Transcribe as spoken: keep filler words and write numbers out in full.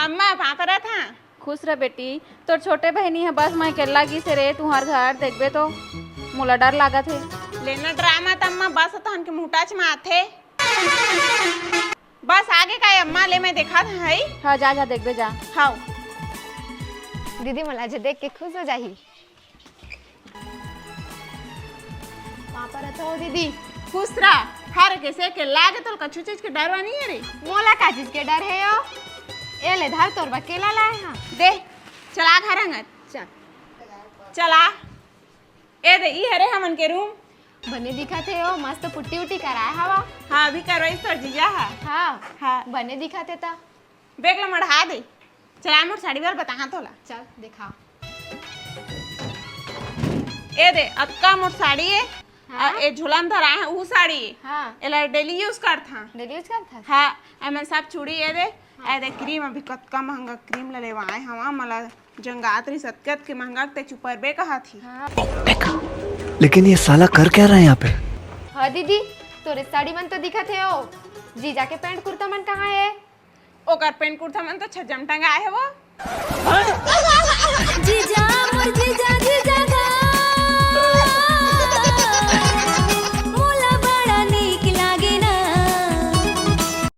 अम्मा, पाँव परत हँव। खुश रह बेटी, तोर छोटे बहिनी ह बस म अकेल्ला गिसे रे, तुँहर घर देखबे तो मोला डर लागत हे। ले ना डरा मत अम्मा, बस तहन के मुहूँटा च म आथे। बस आगे का अम्मा, ले मैं देखत हँव। हाँ, जा, जा, देखबे जा। हव। दीदी मोला आज देख के खुश हो जाही। पाँव परत हँव दीदी। खुश रह। हर कइसे अकेल्ला गे, तोला कछु चीज के डर वा नइ हे रे। मोला का चीज के डर हे ओ? ए ले धर, तोर बर केला लाए हँव। दे, चला घर अंगन। चल। चला। ए दे, ई हरे हमन के रूम। बने दिखत हे ओ, मस्त पुट्टी उट्टी कराए हवा। हाँ, अभी करवाइस तोर जीजा हा। हाँ। हाँ। बने दिखत हे त। बेग ला मढ़ा दे। चला मोर साड़ी वाला बताहा तोला। चल, देखा। ए दे, अतका मोर साड़ी हे। हाँ? अ, ए झोला म धराए हे, ऊ साड़ी हे। हाँ। एला daily use करथन। Daily use करथस? हाँ, एमे सब चूड़ी ए दे। हाँ। ए दे, cream अभी कतका महंगा cream ला लेवाए हवा, मला जंगात रहिस, अतके महंगा के ते चुपरबे कहत ही। हाँ। लेकिन ये साला कर क्या रहा है यहाँ पे? हाँ दीदी, तोरे साड़ी मन तो दिखत हे ओ, जीजा के पैंट कुर्ता मन कहाँ हे? ओकर पैंट कुर्ता मन तो छज्जा म टंगाए हे वो। जीजा, मोर जीजा,